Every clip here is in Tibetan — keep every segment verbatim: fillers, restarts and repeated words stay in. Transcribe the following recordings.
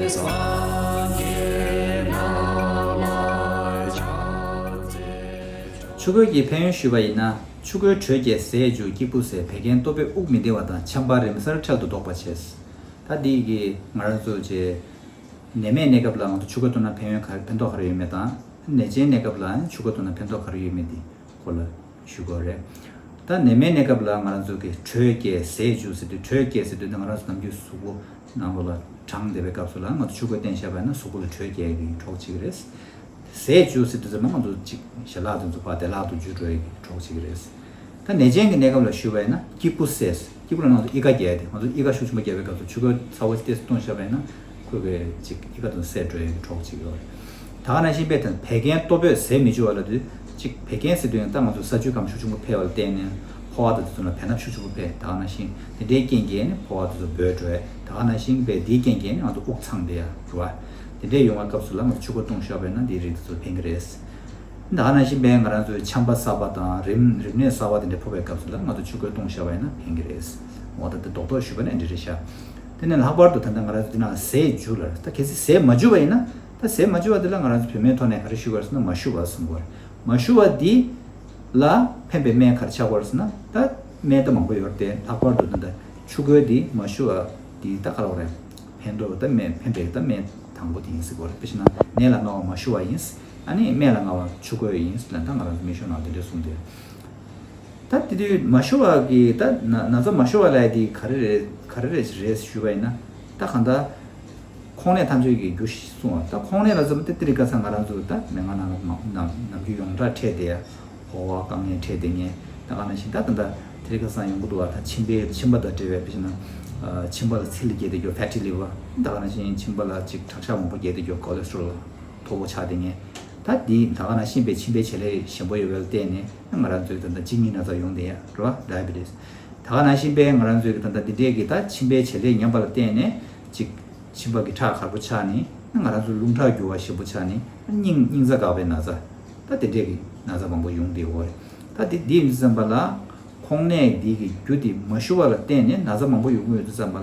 ཆུ་ཁོལ་གྱི་ཕན་ཡོན་ཞུས་པ་ཡིན་ན། ཆུ་ཁོལ་དྲོད་སྐྱེད་ཟས་འཇུ་སྐྱིགས་བུ་སེལ་བད་ཀན་ལྟོ་ཕད་དབུགས་མི་བདེ་བ་དང་ཆམ་པ་རིམས་སེལ་འཕྲལ་དུ་ཟློག་པ་བྱས། ད་འདི་གི་ང་རང་ཚོ་བྱས། ནད་མེད་གནས་སྐབས་ལ་ང་ཚོ་ཆུ་ཁོལ་བཏུང་ན་ཕན་ཡོན་ག་ཕན་ཐོགས་ག་རེ་ཡོད་མེད་དང་། ནད་ཅན་གནས་སྐབས་ལ་ཆུ་ཁོལ་བཏུང་ན་ཕན་ཐོགས་ག་རེ་ཡོད་མེད་འདི་སྐོར་ལ་ཞུ་དགོས་རེད། ད་ནད་མེད་གནས་སྐབས་ལ་ང་རང་ཚོ་གི་དྲོད་སྐྱེད་ཟས་འཇུ་ཟེར་དུས། དྲོད་སྐྱེད་ཟེར་དུས་ནི་ང་རང་ཚོ་ནམ་རྒྱུན་གཟུགས་པོ་ནང་ལོགས་ལ་གྲང་བསྡད་པའི་སྐབས་སུ་ལ་ང་ཚོ་ཆུ་ཁོལ་བསྟེན་བཞག་པ་ཡིན་ན་གཟུགས་པོ་ལ་དྲོད་སྐྱེད་ཀྱི་གྲོགས་བྱེད་ཀྱི་རེད། ཟས་འཇུ་ཟེར་དུས་ཙམ་པ་ང་ཚོ་གཅིག་ཞལ་ལག་དེ་ཚོ་ཕར་བདེ་བླག་ཏུ་འཇུ་འགྲོ་ཡི་གྲོགས་བྱེད་ཀྱི་རེད། ད་ནད་ཅན་གྱི་གནས་སྐབས་ལ་ཞུས་པ་ཡིན་ན་སྐྱིགས་བུ་སེལ། སྐྱིགས་བུ་ལ་ང་ཚོ་ཨི་ཁ་རྒྱག་ཡ་དེ། ང་ཚོ་ཨི་ཁ་ཤུགས་ཆེན་པོ་རྒྱག་པའི་སྐབས་སུ་ཆུ་ཁོལ་ཚ་བོ་ཅིག་ཏོག་ཙམ་བཏུང་བཞག་པ་ཡིན་ན་ཁོ་གི་ཅིག་ཨི་ཁ་དེ་ཚོ་སེལ་འགྲོ་ཡི་གྲོགས་བྱེད་ཀྱི་རེད། ད་ག་ནང་བཞིན་པའི་དེ་བད་ཀན་ལྟོ་ཕད་ཟས་མི་འཇུ་བ་ལབ་དུས། གཅིག་བད་ཀན་ཟེར་དུས་ཡང་ད་ང་ཚོ་ས་ཆུའི་ཁམས་ཤུགས་ཆེན་པོ་འཕེལ་བ་ལ་བརྟེན་ནས་ཕོ་བ་དང་དེ་ཚོ་ལ་བེ་སྣབས་ཤུགས་ཆེན་པོ་འཕེལ། ད་ག་ནང་བཞིན་དེ་འདྲའི་རྐྱེན་གྱིས་ནི་ཕོ་བ་དེ་ཚོ་འབོལ་འགྲོ་ཡ། ད་ག་ནང་བཞིན་པའི་དེའི་རྐྱེན་གྱིས་ནི་ང་ཚོ་དབུགས་འཚང་བསྡད་ཡ་རེད་བ། དེ་འདྲའི་ཡོང་བའི་སྐབས་སུ་ལ་ང་ཚོ་ཆུ་ཁོལ་བཏུང་བཞག་པ་ཡིན་ན་དེའི་རིགས་དེ་ཚོ་ཕན་གྱི་རེད། ད་ག་ནང་བཞིན་པའི་ང་རང་ཚོའི་ཆམ་པ་གསར་པ་དང་རིམས་རིམས་ནད་གསར་པ་དེ་འདྲ་ཕོག་པའི་སྐབས་སུ་ལ་ང་ཚོ་ཆུ་ཁོལ་བཏུང་བཞག་པ་ཡིན་ན་ཕན་གྱི་རེད། འོ་ད་དེ་རྡོག་རྡོག་ཞུས་པ་ནི་འདི་རེད་ཤག་དེ་ནས་ལྷག་པར་དུ་ད་ལྟ་ང་རང་ཚོ་འདི་ན་ཟས་འཇུ་ལ། ད་གལ་སྲིད་ཟས་མ་འཇུ་བ་ཡིན་ན། ད་ཟས་མ་འཇུ་བ་དེ་ལ་ང་རང་ཚོ་བོད་སྨན་ཐོག་ནས་ག་རེ་ཞུ་དགོས་རེད་ཟེར་ན། མ་ཞུ་བ་གསུང་དགོས་རེད། མ་ཞུ་བ་འདི་ལ་ཕན་པའི་སྨན་ག་རེ་ཆགས་དགོས་རེད་ཟེར་ན། ད་སྨན་ད་མང་པོ་ཡོད་རེད་དེ། ལྷག་པར་དུ་ད་ལྟ་ཆུ་ཁོལ་འདི་མ་ཞུ་བ་འདི་ད་ག་རེ་རེད། ཕན་ཐོགས་ད་སྨན། ཕན་པའི་ད་སྨན་དང་པོ་དེ་ཡིན་ཟེར་དགོས་རེད། དཔེ་བཞག་ན་ནད་ལ་སྔ་བ་མ་ཞུ་བ་ཡིན། ཨ་ནི་སྨན་ལ་སྔ་བ་ཆུ་ཁོལ་ཡིན་ཟེར་ན། ད་ང་རང་ཚོ་སྨན་གཞུང་ནང་དེ་འདྲས་གསུངས་ཏེ། ད་དེ་དུས་མ་ཞུ་བ་གི་ད་ན་ན་ཚ་མ་ཞུ་བ་ལབ་ཡ་དེ་ག་རེ་རེད། ག་རེ་རེད་རེད་ཞུས་པ་ཡིན་ན། ད་གང་ལྟར་ཁོང་ནད་ཐམས་ཅད་ཀྱི་རྒྱུ་གསུངས་པ། ད་ཁོང་ནད་ལ་ཙམ་དེ་དེ་རིང་ཁ་སང་ང་རང་ཚོ་ད་མི་ང་ནང་ལ་ནམ་ནམ་རྒྱུན་ཡོངས་གྲགས་འཕྲད་བསྡད་ཡ། ཕོ་བ་དཀའ་ངལ་འཕྲད་བསྡད་མཁན། ད་ག་ནང་བཞིན་ད་ད་ལྟ་དེ་རིང་ཁ་སང་ཡོང་གི་འདུག་བ། ད་མཆིན་པའི་མཆིན་པ་དང་འབྲེལ་བའི་དཔེ་བཞག་ན། ཨ་མཆིན་པ་ལ་ཚིལ་རྒྱས་བསྡད་རྒྱུ་ཕེ་ཊི་ལི་ཝར། ད་ག་ནང་བཞིན་མཆིན་པ་ལ་ཅིག་དྲག་ཆག་མང་པོ་རྒྱས་བསྡད་རྒྱུ། ཀོ་ལེ་སི་ཊོ་རོལ་མཐོ་པོ་ཆགས་བསྡད་མཁན། ད་འདི་ད་ག་ནང་བཞིན་པའི་མཆིན་པའི་བྱེད་ལས་ཞན་པོ་ཡོད་པ་ལ་བརྟེན་ནས་ང་རང་ཚོའི་ད་ལྟ་གཅིན་སྙི་ན་ཚ་ཡོང་བསྡད་ཡ་རེད་བ། ཌའི་བི་ཊི་སི། ད་ག་ནང་བཞིན་པའི་ང་རང་ཚོའི་ད་ལྟ་འདི་འདྲས་ཀྱི་ད་མཆིན་པའི་བྱེད་ལས་ཉམས་པ་ལ་བརྟེན་ནས་ཅིག་མཆིན་པ་གི་ཁྲག་དཀར་པོ་ཆགས་ནས། ང་རང་ཚོ་རླུང་ཁྲག་རྒྱུ་བ་ཞན་པོ་ཆགས་ནས། སྙིང་སྙིང་རྩ་འགག་པའི་ན་ཚ། ད་དེ་འདྲས་ཀྱི་ན་ཚ་མང་པོ་ཡོང་བསྡད་ཡོད་རེད། ད་དེ་འདི་ཡིན་དུས་ཙམ་པ་ལ། ཁོང་ནད་འདི་གི་རྒྱུ་དེ་མ་ཞུ་བ་ལ་བརྟེན་ནས་ན་ཚ་མང་པོ་ཡོང་གི་ཡོད་དུས་ཙམ་པ་ལ།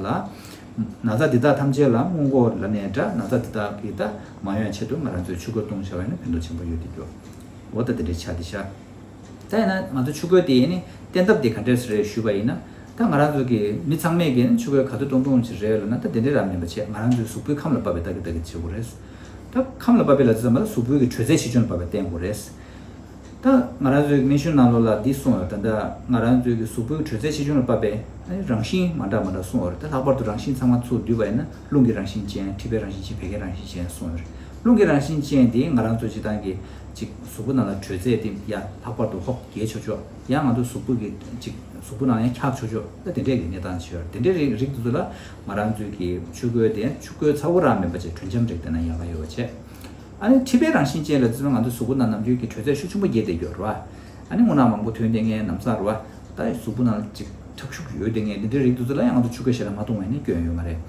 ན་ཚ་འདི་དག་ཐམས་ཅད་ལ་སྔོན་འགོག་ལབ་ནའི་འདྲ། ན་ཚ་འདི་དག་གི་ད་མ་ཡོང་ཆེད་དུ་ང་རང་ཚོས་ཆུ་ཁོལ་བཏུང་བཞག་པ་ཡིན་ན་ཕན་ཐོགས་ཆེན་པོ་ཡོད་དེ་འདུག་འོ་ད་དེ་འདྲའི་ཆ་དེ་ཤག་ད་ཡིན་ན་ང་ཚོ་ཆུ་ཁོལ་དེ་ཡིན་ནི་བསྟེན་ཐབས་དེ་ག་འདྲས་རེད་ཞུས་པ་ཡིན་ན། ད་ང་རང་ཚོ་གི་མི་ཚང་མས་ཀྱི་ཆུ་ཁོལ་ག་དུས་བཏུང་བཏུང་ཅིག་རེད་ལབ་ན། ད་དེ་འདྲས་རང་མིན་པ་བྱས། ང་རང་ཚོའི་གཟུགས་པོའི་ཁམས་ལ་བབས་པའི་ད་གི་ད་གི་བྱེད་དགོས་རེད། ད་ཁམས་ལ་བབས་པའི་ལབ་དུས་ཙམ་པ་ལ་གཟུགས་པོའི་གི་དྲོད་ཚད་ཆེ་ཆུང་ལ་བབས་པའི་བསྟེན་དགོས་རེད། ད་ང་རང་ཚོའི་སྨན་གཞུང་ནང་ལོགས་ལ་འདི་གསུངས་ཡོད། ད་ལྟ་ང་རང་ཚོའི་གི་གཟུགས་པོའི་དྲོད་ཚད་ཆེ་ཆུང་ལ་བབས་པའི་རང་བཞིན་མ་འདྲ་མ་འདྲ་གསུངས་ཡོད་རེད། ད་ལྷག་པར་དུ་རང་བཞིན་ཚང་མ་ཚུར་བསྡུས་པ་ཡིན་ན། རླུང་གི་རང་བཞིན་ཅན། མཁྲིས་པའི་རང་བཞིན་ཅན། བད་ཀན་རང་བཞིན་ཅན་གསུངས་ཡོད་རེད། རླུང་གི་རང་བཞིན་ཅན་དེ་ང་རང་ཚོ་སྤྱིར་བཏང་གི་ཅིག་གཟུགས་པོ་ནང་ལ་དྲོད་ཚད་དེ་ཡ་ལྷག་པར་དུ་ཧོབ་རྒྱས་ཆོག་ཆོག་ཡང་ང་ཚོ་གཟུགས་པོ་གི་ཅིག་གཟུགས་པོ་ནང་ཡང་འཁྱག་ཆོག་ཆོག་ད་དེ་འདྲས་ཀྱི་གནས་སྟངས་ཆེ་བ་རེད། དེ་འདྲས་རིགས་རིགས་དེ་ཚོ་ལ་ང་རང་ཚོའི་གི་ཆུ་ཁོལ་དེ་ཆུ་ཁོལ་ཚ་བོ་རང་མིན་པ་བྱས། དྲོད་འཇམ་རིགས་དེ་ན་ཡག་ག་ཡོད་པ་བྱས། ཨ་ནི་མཁྲིས་པའི་རང་བཞིན་ཅན་ལ་ཚུད་ན་ང་ཚོ་གཟུགས་པོ་ནང་ནམ་རྒྱུན་གྱི་དྲོད་ཚད་ཤུགས་ཆེན་པོ་རྒྱས་བསྡད་ཡོད་རེད་བ། ཨ་ནི་རྔུལ་ནག་མང་པོ་ཐོན་བསྡད་མཁན་ལམ་སང་རེད་བ། ད་གཟུགས་པོ་ནང་ཅིག་ཁྲག་ཤུགས་ཡོད་བསྡད་མཁན་འདི་འདྲའི་རིགས་དེ་ཚོ་ལ་ཡང་ང་ཚོ་ཆུ་ཁོལ་ཞེ་དྲག་མ་བཏུང་བ་ཡིན་ན་སྐྱོན་ཡོད་མ་རེད།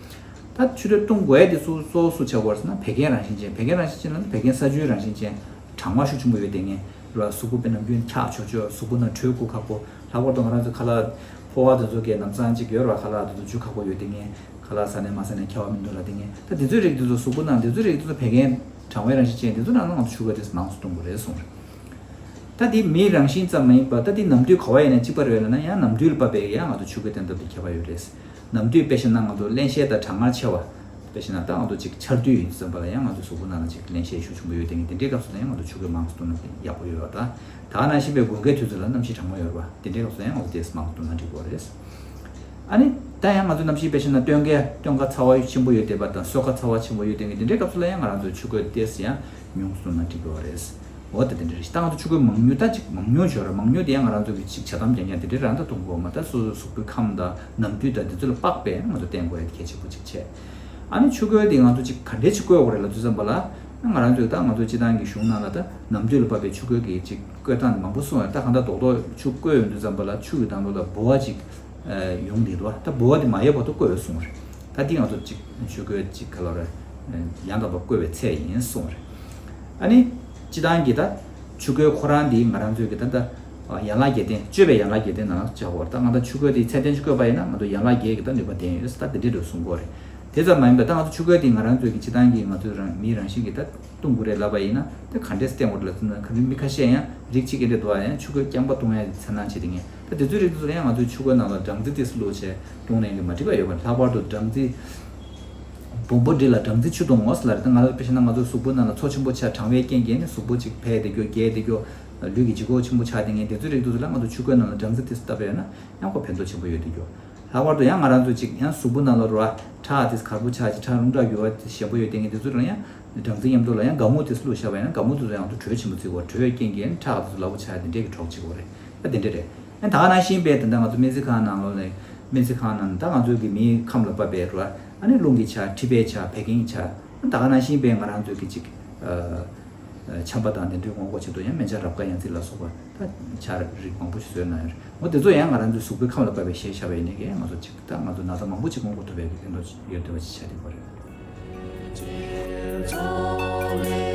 ད་ཆུ་ཁོལ་བཏུང་དགོས་ཡ་དེ་སུ་སུ་སུ་ཆགས་པ་རེད་ཟེར་ན། བད་ཀན་རང་བཞིན་ཅན། བད་ཀན་རང་བཞིན་ཅན་ལ་ནི་བད་ཀན་ས་ཆུའི་རང་བཞིན་ཅན། གྲང་བ་ཤུགས་ཆེན་པོ་ཡོད་བསྡད་མཁན་རེད་བ། གཟུགས་པོ་དཔེར་ན་ནམ་རྒྱུན་འཁྱག་ཆོག་ཆོག་གཟུགས་པོ་ནང་དྲོད་བསྐུར་ཁག་པོ། ལྷག་པར་དུ་ང་རང་ཚོ་ཁ་ལག་ཕོ་བ་དེ་ཚོ་གི་ལམ་སང་ཅིག་ཡོད་རེད་བ། ཁ་ལག་དེ་ཚོ་འཇུ་ཁག་པོ་ཡོད་བསྡད་མཁན། ཁ་ལག་ཟ་ནས་མ་ཟ་ནས་ཁྱབ་པ་མི་འདུག་ལབ་བསྡད་མཁན། ད་དེ་ཚོའི་རིགས་དེ་ཚོ་གཟུགས་པོ་ནང་དེ་ཚོའི་རིགས་དེ་ཚོ་བད་ཀན་གྲང་བའི་རང་བཞིན་ཅན་དེ་ཚོ་ནང་ལ་ང་ཚོ་ཆུ་ཁོལ་དེ་མང་ཙམ་བཏུང་དགོས་རེད་གསུངས་རེད། ད་དེ་མིའི་རང་བཞིན་ཙམ་མ་ཡིན་པར། ད་དེ་ནམ་དུས་ག་བ་ཡིན་ན་གཅིག་པ་རེད་ལབ་ན། ཡང་ནམ་དུས་ལ་བབས་པའི་ཡང་ང་ཚོ་ཆུ་ཁོལ་བསྟེན་ཐབས་དེ་ཁྱད་པར་ཡོད་རེད། ནམ་དུས་དཔེ་བཞག་ན་ང་ཚོ་རླན་གཤེར་དང་གྲང་ངར་ཆེ་བ། དཔེ་བཞག་ན་ད་ང་ཚོ་ཅིག་ཆར་དུས་ཡིན་ཙམ་པ་ལ་ཡང་ང་ཚོ་གཟུགས་པོ་ནང་ལ་ཅིག་རླན་གཤེར་ཤུགས་ཆེན་པོ་ཡོད་དེ་ངས་དེ་འདྲའི་སྐབས་སུ་ལ་ཡང་ང་ཚོ་ཆུ་ཁོལ་མང་ཙམ་བཏུང་ན་ཡག་པོ་ཡོད་པ་དང་། ད་ག་ནང་བཞིན་པའི་དགུན་ཁའི་དུས་ཚོད་ལ་གནམ་གཤིས་གྲང་མོ་ཡོད་རེད་བ། དེ་འདྲའི་སྐབས་སུ་ཡང་ང་ཚོ་དེ་མང་ཙམ་བཏུང་ན་འགྲིག་གི་རེད། ཨ་ནི་ད་ཡང་ང་ཚོ་གནམ་གཤིས་དཔེ་བཞག་ན་སྟོན་ཁ་སྟོན་ཁ་ཚ་བ་ཆེན་པོ་ཡོད་བསྡད་པ་དང་། སོས་ཁ་ཚ་བ་ཆེན་པོ་ཡོད་བསྡད་མཁན་དེ་འདྲའི་སྐབས་སུ་ལ་ཡང་ང་རང་ཚོ་ཆུ་ཁོལ་དེ་ཡང་ཉུང་ཙམ་བཏུང་ན་འགྲིག་གི་རེད། འོ་ད་དེ་འདྲ་རེད། ད་ང་ཚོ་ཆུ་ཁོལ་མང་ཉུང་ད་ཅིག་མང་ཉུང་ཡོད་རེད། མང་ཉུང་དེ་ཡང་ང་རང་ཚོ་གི་ཅིག་ཇ་དམ་རྒྱག་མཁན་དེ་འདྲ་རང་ད་གཏོང་དགོས་མ། ད་སོ་སོ་གཟུགས་པོའི་ཁམས་དང་ནམ་དུས་དང་དེ་ཚོ་ལ་དཔག་པའི་ང་ཚོ་བསྟེན་དགོས་ཡ་གལ་ཆེན་པོ་ཅིག་བྱས། ཨ་ནི་ཆུ་ཁོལ་དེ་ང་ཚོ་ཅིག་ག་འདྲས་ཅིག་བསྐོལ་དགོས་རེད་ལབ་དུས་ཙམ་པ་ལ། ང་རང་ཚོས་ད་ང་ཚོ་སྤྱིར་བཏང་གི་གཞུང་ནང་ལ་ད་ནམ་དུས་ལ་བབས་པའི་ཆུ་ཁོལ་གྱི་ཅིག་བསྐོལ་སྟངས་མང་པོ་གསུངས་ཡོད། ད་གང་ལྟར་རྡོག་རྡོག་ཆུ་བསྐོལ་ཡོང་དུས་ཙམ་པ་ལ་ཆུ་གི་ནང་ལོགས་ལ་ལྦུ་བ་ཅིག་ཡོང་བསྡད་འདུག་ད་ལྦུ་བ་དེ་མ་ཡལ་བར་དུ་བསྐོལ་ཡོད་གསུངས་རེད། ད་འདི་ང་ཚོ་ཅིག་ཆུ་ཁོལ་ཅིག་ག་ལབ་རེད། ཡང་དག་པར་བསྐོལ་བའི་ཚད་ཡིན་གསུངས་རེད། ཨ་ནི་སྤྱིར་བཏང་གི་ད་ཆུ་ཁོལ་ཁོ་རང་འདི་ང་རང་ཚོའི་གི་ད་ད་ཡན་ལག་བརྒྱད་ལྡན། སྤྱོད་པའི་ཡན་ལག་བརྒྱད་ལྡན་ནང་ཆགས་ཡོད་རེད། ད་ང་ད་ཆུ་ཁོལ་དེ་ཚད་ལྡན་ཅིག་བསྐོལ་བ་ཡིན་ན་ང་ཚོ་ཡན་ལག་བརྒྱད་ཀྱི་ད་ནུས་པ་ལྡན་ཡོད་ཟེར་ད་དེ་འདྲས་འགྲོ་གསུང་གི་ཡོད་རེད། དེ་ཙམ་མ་ཡིན་པར་ད་ང་ཚོ་ཆུ་ཁོལ་དེ་ང་རང་ཚོའི་གི་སྤྱིར་བཏང་གི་ང་ཚོའི་རང་མིའི་རང་བཞིན་གྱི་ད་བཏུང་དགོས་རེད་ལབ་པ་ཡིན་ན་ད་ག་འདྲས་བསྟེན་དགོས་རེད་ལབ་ཙམ་ན་ག་རེ་མི་ཁ་ཤས་ཡང་རིགས་གཅིག་གི་འདྲ་འདུག་ཨ། ཡང་ཆུ་ཁོལ་རྐྱང་པ་བཏུང་ཡ་དེ་འཚེར་སྣང་བྱེད་དེ་ངས་ད་དེ་ཚོའི་རིགས་དེ་ཚོ་ལ་ཡང་ང་ཚོའི་ཆུ་ཁོལ་ནང་ལ་སྦྲང་རྩི་ཏོག་ཙམ་བླུགས་བྱས་བཏུང་ནས་གི་མ་འགྲིག་པ་ཡོད་པ། ལྷག་པར་དུ་སྦྲང་རྩི་སྦོམ་པོ་འདི་ལ་སྦྲང་རྩི་ཆུ་བཏུང་ངོ་ཟེར་ལ་རེད། ད་ང་ལ་དཔེ་བཞག་ན་ང་ཚོའི་གཟུགས་པོ་ནང་ལ་མཚོ་ཆེན་པོ་ཆགས་གྲང་བའི་རྐྱེན་གྱིས་ནི་གཟུགས་པོ་ཅིག་བད་དེ་འགྱོ་རྒྱས་དེ་འགྱོ་ལུས་ཀྱི་ལྗིད་ཁོག་ཆེན་པོ་ཆགས་དེ་ངས་དེ་ཚོའི་རིགས་དེ་ཚོ་ལ་ང་ཚོ་ཆུ་ཁོལ་ནང་ལ་སྦྲང་རྩི་ཏོག་ཙམ་བཏབ་པ་ཡོད་ན་ཡང་ཁོ་ཕན་ཐོགས་ཆེན་པོ་ཡོད་དེ་འགྱོ། ལྷག་པར་དུ་ཡང་ང་རང་ཚོ་ཅིག་ཡང་གཟུགས་པོ་ནང་ལ་རོ་ཁྲག་དེ་གར་པོ་ཆགས་ཅིག་ཁྲག་རླུང་ཁྲག་རྒྱུ་བ་དེ་ཞན་པོ་ཡོད་དེ་ངས་དེ་ཚོ་རང་ཡང་སྦྲང་རྩི་མཉམ་དུ་ལ་ཡང་སྒ་སྨུག་དེ་བླུགས་བཞག་པ་ཡིན་ན་སྒ་སྨུག་དེ་ཚོ་ཡང་དུ་དྲོད་ཆེན་པོ་བརྩི་གོ། དྲོད་རྐྱེན་གྱིས་ཁྲག་དེ་ཚོ་སླ་པོ་ཆགས་དེ་འདྲས་ཀྱི་གྲོགས་བྱེད་གོ་རེད། ད་དེ་འདྲས་རེད། ཨ་ད་ག་ནང་བཞིན་པའི་དེ་འདྲ་ང་ཚོ་སྨན་རྩིས་ཁང་ནང་ལོགས་ནས་སྨན་རྩིས་ཁང་ནང་ད་ང་ཚོའི་གི་མིའི་ཁམས་ལ་བབས་པའི་རོ་ཨ་ནི་རླུང་གི་ཆ་མཁྲིས་པའི་ཆ་བད་ཀན་གྱི་ཆ་ད་ག་ནང་བཞིན་པའི་ང་རང་ཚོའི་གི་ཅིག་ཆམ་པ་དང་དེ་འདྲའི་སྔོན་འགོག་ཆེད་དུ་ཡང་སྨན་ཆ་རབ་དཀར་ཡང་རྩི་ལ་སོགས་པ་ད་ཆ་རིགས་མང་པོ་ཞིག་བཟོས་གནང་ཡོད་རེད། འོ་དེ་ཚོ་ཡང་ང་རང་ཚོའི་གཟུགས་པོའི་ཁམས་ལ་བབས་པའི་གཞན་ཤ་བའི་ནད་ཀྱིས་ང་ཚོ་ཅིག་ད་ང་ཚོ་ན་ཚ་མང་པོ་ཞིག་སྔོན་འགོག་ཐུབ་པའི་ཕན་ཐོགས་ཡོད་བསྡད་པ་ཞིག་ཆགས་བསྡད་ཡོད་རེད།